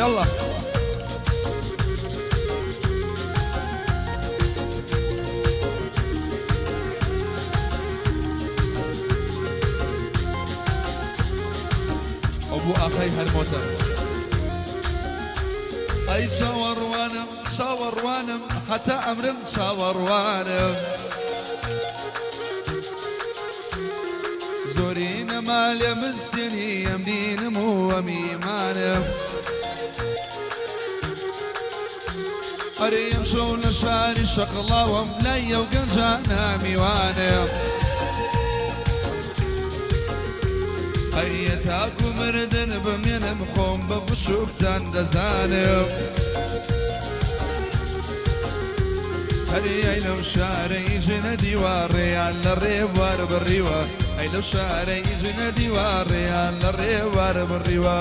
يلا. ئەو بۆ ئاخای هەرمۆتە. ئەی چاوەڕوانم، چاوەڕوانم، هەتا ئەمرم چاوەڕوانم. زۆری نەما لێ مستێنی ئەم دینم و ئەم ئیمانم. ئەرێ ئەمشەو لە شاری شەقڵاوەم لای ئەو گەنجانە میوانم. ئەی تاکو مردن بمێنم خۆم بە بچووکتان دەزانم. ئەرێ ئەی لەو شارەی ژنە دیوارڕێیان لە ڕێوار بڕیوە، ئەی لەو شارەی ژنە دیوارڕێیان لە ڕێوار بڕیوە.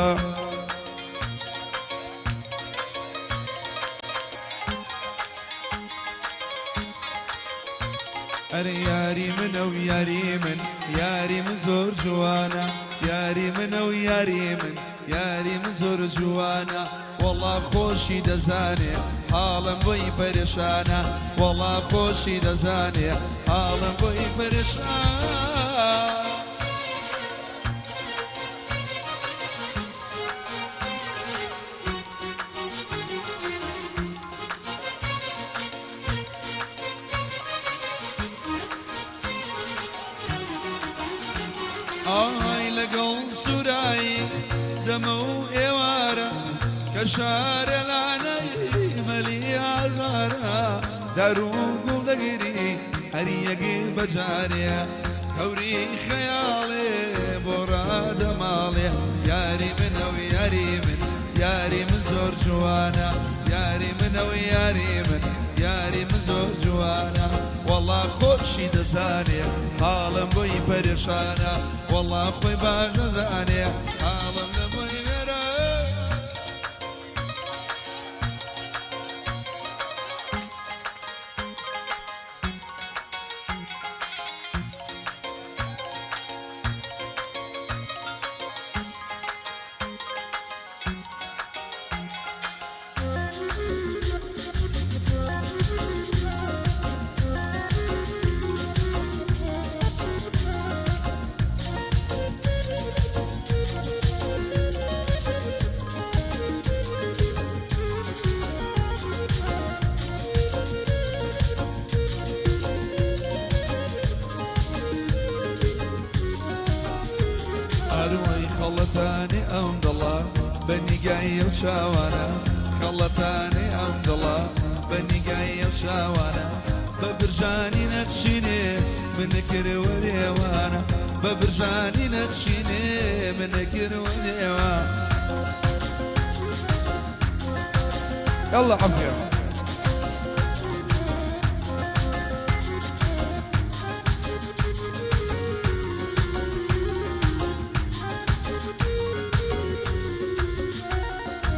ئەرێ یاری منە و یاری من، یاری من زۆر جوانە، یاری منە و یاری من، یاری من زۆر جوانە. وەڵا خۆشی دەزانێ حاڵم بۆی پەرێشانە، وەڵا خۆشی دەزانێ حاڵم بۆی پەرێشانە. ئای لەگەڵ سوورایی دەمە و ئێوارە، کە شارە لانەی مەلی ئازارە، دار و گوڵ دەگری هەریەک بەجارێ، هەوری خەیاڵێ بۆ ڕادەماڵێ. یاری منە و یاری من، یاری من زۆر جوانە، یاری منە و یاری من، یاری من زۆر جوانە. وەڵا خۆشی دەزانێ حاڵم بۆی پەرێشانە، وەڵا خۆی باش دەزانێ حاڵم لە بۆی وێرانە. ئاروای خەڵەتانی ئەم دڵە بە نیگای ئەو چاوانە، خەڵەتانی ئەم دڵە بە نیگای ئەو چاوانە، بە برژانی نەخشینێ منکردوە لێوانە، بە برژانی نەخشینێ منکردوە لێوانە. يلا عافية.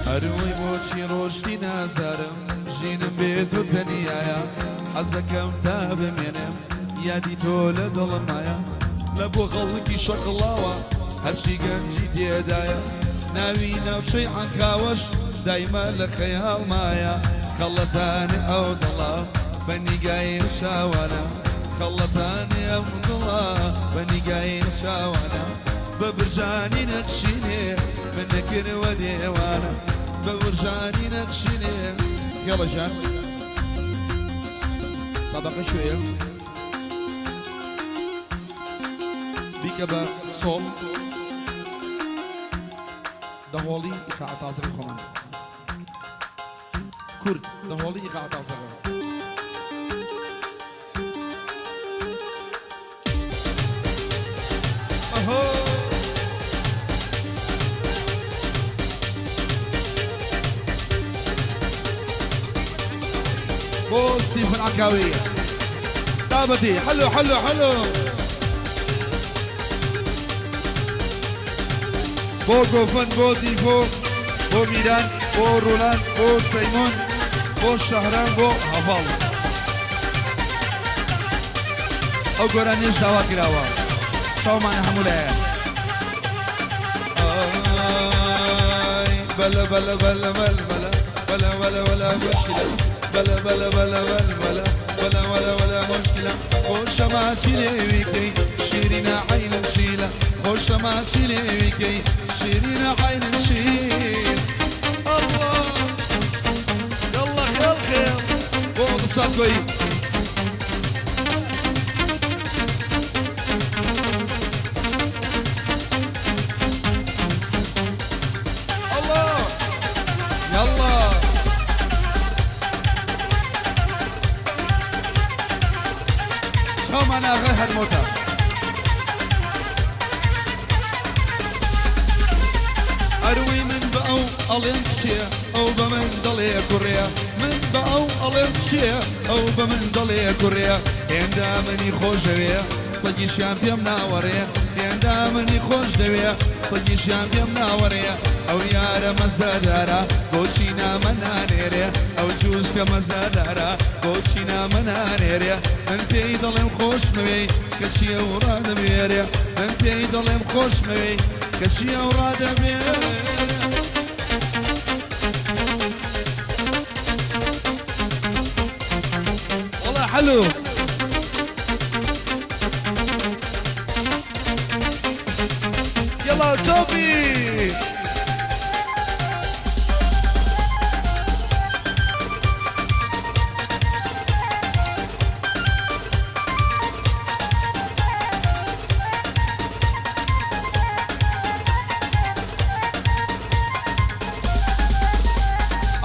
ئەروی بۆچی ڕۆشتی نازارم، ژینم بێت و تەنیایە، حەزەکەم تا بمێنم یادی تۆ لە دڵمایە. لە بۆ خەڵکی شەقڵاوە هەرچی گەنجی تێدایە، ناوی ناوچەی عەنکاوەش دایمە لە خەیاڵمایە. خەڵەتانی ئەو دڵە بە نیگای ئەو چاوانە، خەڵەتانی ئەم دڵە بە نیگای ئەو چاوانە، بە برژانی نەخشینێ منەکردوە دێوانە، بە برژانی نەخشینێ. يلا جان طبقة شوية بیکە بە سۆڵ دەهۆڵی ئیقاع تازەکە خۆمان کورد دەهۆڵی ئیقاع تازەکە. ئەهۆ بۆ ستیفن عەکاوی دابەتی حلو حلو حلو بۆ گۆفن، بۆ دیڤۆ، بۆ میران، بۆ ڕۆلان، بۆ سەیمۆن، بۆ شەهران، بۆ هەڤاڵ. ئەو گۆرانیش داوا کراوە، چاومانە هەموو لایە. ئای. بەلە بەلە بەلە بەل بەلە بەلە وەلە وەلە مشکلە بەلە بەلە بەلە بەل بەلە وەلە وەلە وەلە مشکلە خۆشە ماچی لێویکەی شیرینە عەینم شیلە خۆشە ماچی لێویکەی شیرینە عەینم شیل الله يلا خيل خيل بۆ دڵشاد کۆیی. الله يلا چاومان ئاغای هەرمۆتە. ئەروی من بە ئەو ئەڵێم کچێ ئەو بە من دەڵێ کوڕێ من بە ئەو ئەڵێم کچێ ئەو بە من دەڵێ کوڕێ هێندە منی خۆش دەوێ سەگیشیان پێم ناوەڕێ هێندە منی خۆش دەوێ سەگیشیان پێم ناوەڕێ ئەو یارە مەزەدارە بۆچی نامە نانێرێ ئەو جووزکە مەزەدارە بۆچی نامە نانێرێ من پێی دەڵێم خۆشمەوێی کەچی ئەو ڕادەبێرێ من پێی دەڵێم خۆشمەوێی کەچی ئەو ڕادەبێ. والله حلو. يلا توبي.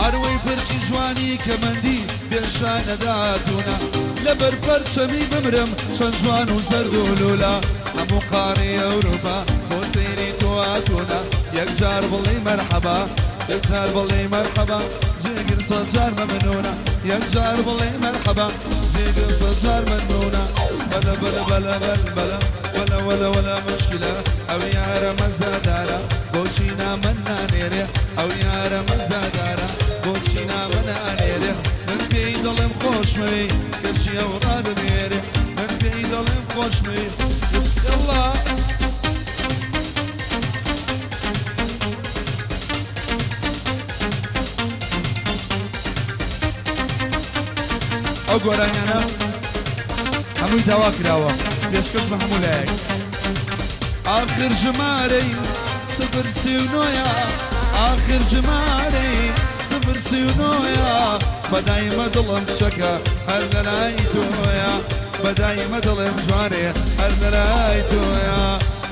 ئەروەی پرچی جوانی کەمەندی بێشانەداتونە لەبەر پەرچەمی بمرم چەند جوان و زەرد و لولا هەموو قاڕی ئەوروپا بۆ سەیری تۆ هاتوونە یەکجار بڵێ مەرحەبا یەکجار بڵێ مەرحەبا جێگر سەد جار مەمنونە یەکجار بڵێ مەرحەبا جێگر سەد جار مەمنونە بەلە بەلە بەلە بەل بەلە وەلە وەلە وەلە مشکلە ئەو یارە مەزادارە بۆچی نامە نانێرێ ئەو یارە مەزادارە بۆچی نامە نانێرێ من پێی دەڵێم خۆشمەوێی کەچی ئەو ڕادەبێرێ من پێی دەڵێم خۆشمەوێی. يلا. ئەو گۆرانیانە هەمووی داوا کراوە پێشکەش بە هەموو لایەک. ئاخر ژمارەی 039ە ئاخر ژمارەی 039ە بەدایمە دڵم چەکە هەر لەلای تۆیە بەدایمە دڵم جوانێ هەر لەلای تۆیە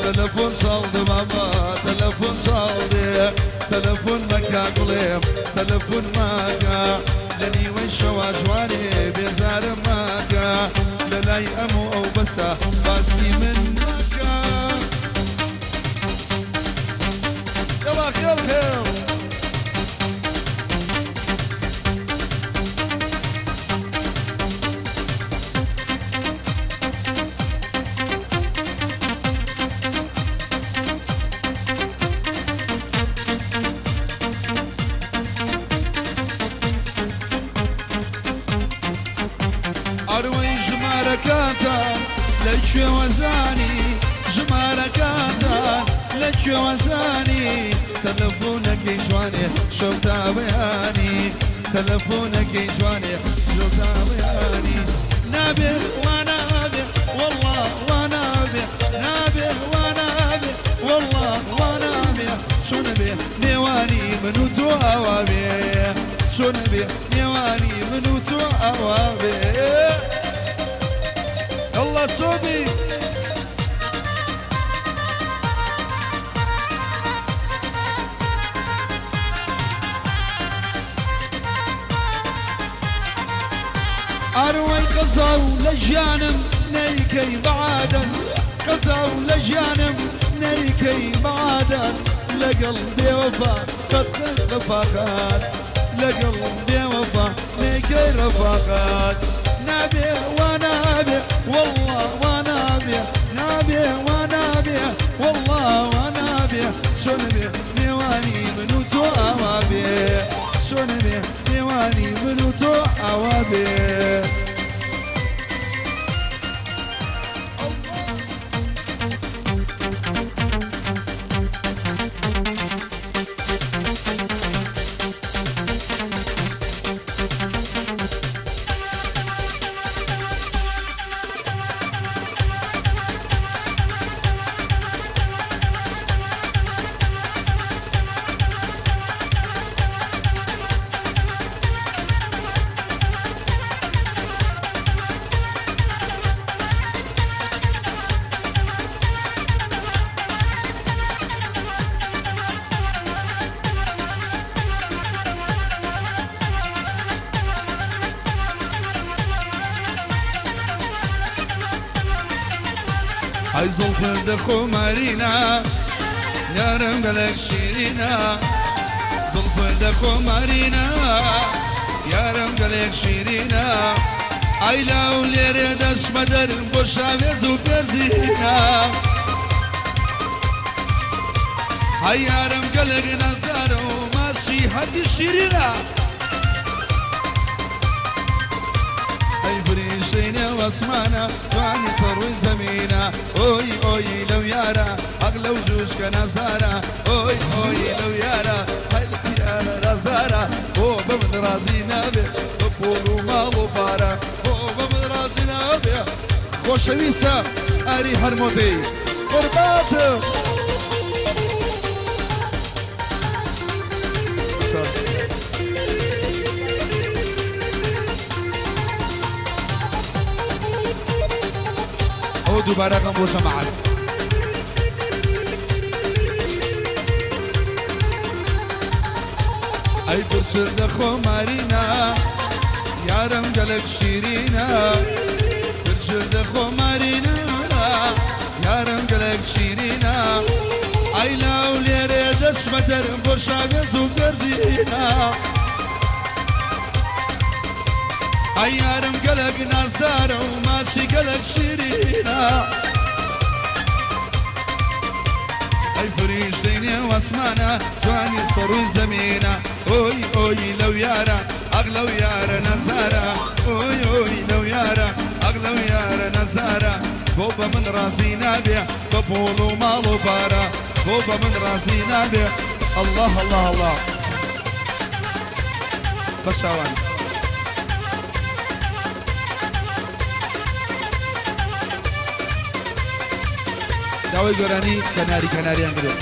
تەلەفۆن چاڵدە بابا تەلەفۆن چاڵدێ تەلەفۆن مەکە گوڵێم تەلەفۆن ماکە لە نیوەی شەوا جوانێ بێزارم ماکە لەلای ئەم و ئەو بەسە باسی من ماکە. يلا خيل خيل. ئەروەی ژمارەکانتان لەکوێوە زانی ژمارەکانتان لەکوێوە زانی تەلەفۆنەکەی جوانێ شەو تا بەیانی تەلەفۆنەکەی جوانێ شەو تا بەیانی نابێ وا نابێ والله وا نابێ نابێ وا نابێ والله وا نابێ چۆن بێ نێوانی من و تۆ ئاوا بێ چۆن بێ نێوانی من و تۆ ئاوا بێ. يلا توبي. ئەروەی قەزا و لە ژیانم نەیکەی بەعادەن قەزا و لە ژیانم نەیکەی بەعادەن لەگەڵ بێوەفا قەت ڕەفاقات لەگەڵ بێوەفا نەیکەی ڕەفاقات نابێ وا نابێ والله وا نابێ نابێ وا نابێ والله وا نابێ چۆن بێ نێوانی من و تۆ ئاوا بێ چۆن بێ نێوانی من و تۆ ئاوا بێ. ئای زوڵفت دەخۆ مارینا یارم گەلەک شیرینە زوڵفت دەخۆ مارینا یارم گەلێک شیرینە ئای لاو لێرێ دەچمە دەرم بۆ شاوێز و پێرزینە ئای یارم گەلێک نازدارە و ماچی هەردی شیرینە. ئەی فریشتەی نێو ئەسمانە جوانی سەر ڕووی زەمینە ئۆی ئۆی لەو یارە حەق لەو جووچکە نازارە ئۆی ئۆی لەو یارە ئەی لەو یارە نازارە بۆ بە من ڕازی نابێ بە پووڵ و ماڵ و پارە بۆ بە من ڕازی نابێ خۆشەویستە ئاری هەرمۆتەی قوربانتم. ئەوە دووبارەکەم بۆ جەماعەت. ئەی پرچر دەخۆ مارینا یارم گەلەک شیرینە پرچر دەخۆ مارینا یارم گەلەک شیرینە ئەی لاو لێرێ دەچمە دەرم بۆ شاوێز و گەرزینە ئەی یارم گەلەک نازدارە و ماچی گەلەک شیرینە ئەی فریشتەی نێو ئاسمانە جوانی سەڕووی زەمینە ئۆی ئۆی لەو یارە ئەغ لەو یارە نازارە ئۆی ئۆی لەو یارە ئەغ لەو یارە نازارە بۆ بە من ڕازی نابێ بە پووڵ و ماڵ و پارە بۆ بە من ڕازی نابێ اللە اللە اللە بە چاوان. داوای گۆرانی کەناری کەناریان کرد.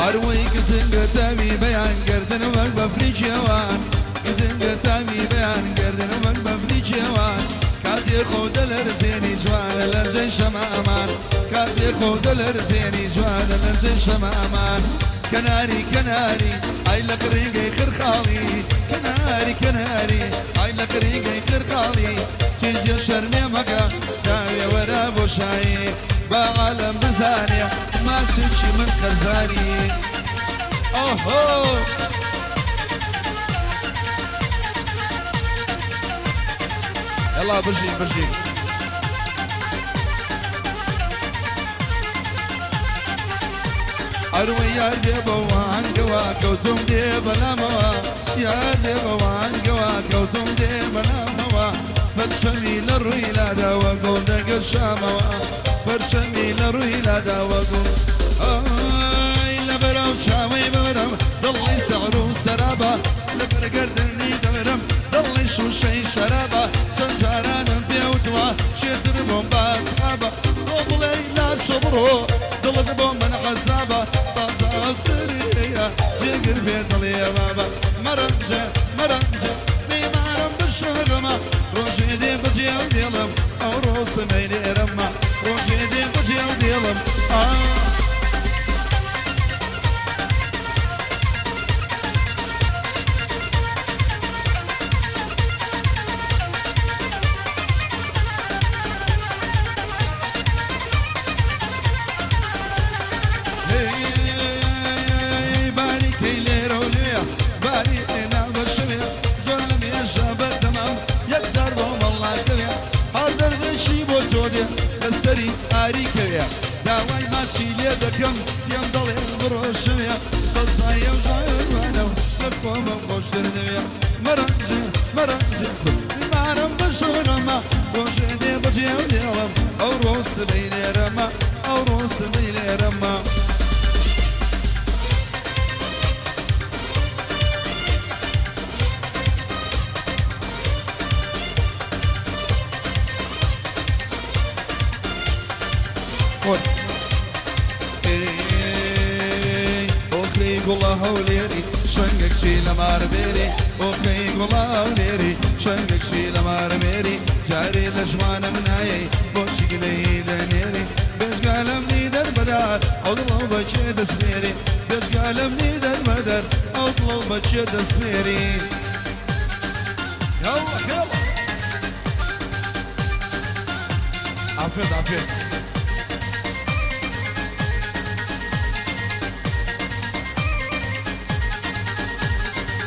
ئەروەی گزنگە تاوی بەیان گەردن وەک بەفری کێوان گزنگە تاوی بەیان گەردن وەک بەفری کێوان کاتێ خۆ دەلەرزێنی جوانە لەرجەی شەمامان کاتێ خۆ دەلەرزێنی جوانە لەرجەی شەمامان کەناری کەناری ئای لە قڕیگەی خرخاڵی کەناری کەناری ئای لە قڕیگەی خرخاڵی کیژێ شەرمێ مەکە داوێ وەرە بۆ شایی با عالەم بزانێ ماچێکی من قەرزاری ئۆهۆ. یەڵا بژین بژین. ئەروە یار دێ بەوانگەوە کەوتم دێ بەلامەوە یار دێ بەوانگەوە کەوتم دێ بەلامەوە پەرچەمی لە ڕووی لاداوە گوڵ دەگەشامەوە پەرچەمی لە ڕووی لاداوە گوڵ ئای لەبەرەو چاوەی ببرم دڵی سەعر و سەرابە لەبەر گەردنی دەمرم دڵی شووشەی شەرابە چەند جارانم پێ وتووە شێتر بۆم باس خابە بۆ بڵێی لاشۆ بڕۆ دڵت بۆ من عەزابە تازە ئەوسریە جێگر بێ دڵی بابە مەرەنجە مەرەنجە بیمارم بشەغمە ڕۆژێ دێ بەجێ دێڵم ئەو ڕۆسمەی لێرەمە ڕۆژێ دێ بەجێ دێڵم ئا. هەی باریکەی لێرە و لێ باری ئێنا بە شەوێ زۆر لە مێژە بەردەمام یەک جار بۆ مەڵا کەوێ هەر دەردێکی بۆ تۆ دێ لەسەری ئاری کەوێ داوای ماچی لێ دەکەم پێم دەڵێ بڕۆ شەوێ بەزایە و ژوانە و لە خۆمە خۆشتر نەوێ مەرەنجێ مەرەنجێ بیمارم بەشۆرەمە ڕۆژێ دێ بەجێ دێڵم ئەو ڕۆ سبەی لێرەمە ئەو ڕۆ سبەی لێرەمە. خۆت ئێی ئۆخەی گوڵە هەولێری شەنگەک چی لە مارمێری ئۆخەی گوڵە هەولێری شەنگەک چی لە مارمێری جارێ لە ژوانم نایەی بۆچی گلەیی دەنێری بێجگە لەمنی دەربەدار ئەو دڵەو بە کێ دەسپێری بێجگە لەمنی دەربەدەر ئەو دڵەو بە کێ دەسپێری یاڵڵا یاڵڵا. عافێت عافێت.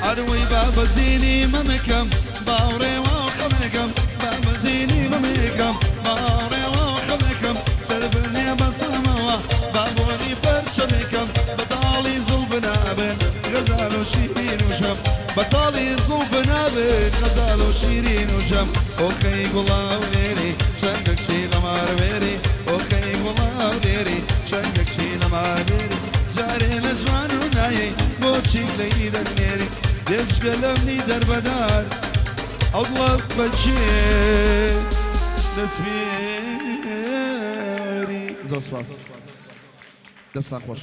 ئەروەی بابەزینی مەمکەم باوڕێ وا خەمێکم بابەزینی مەمێکم باوڕێ وا خەمێکم سەر بنێ بەسەمەوە بابۆنی پەرچەمێکم بەتاڵی زوڵف نابن غەزال و شیرین و شەم بەتاڵی زوڵف نابن غەزال و شیرین و شەم ئۆخەی گوڵاو لێری شەنگەک شیلەمار وێری ئۆخەی گوڵاو لێری شەنگەک شیلەمار وێری جارێ لە جوان و نایەی بۆچی گلەیی دەنێری بێجگە لەمنی دەربەدار ئەو دڵە بەکێ دەسپێری. زۆر سپاس دەستان خۆش.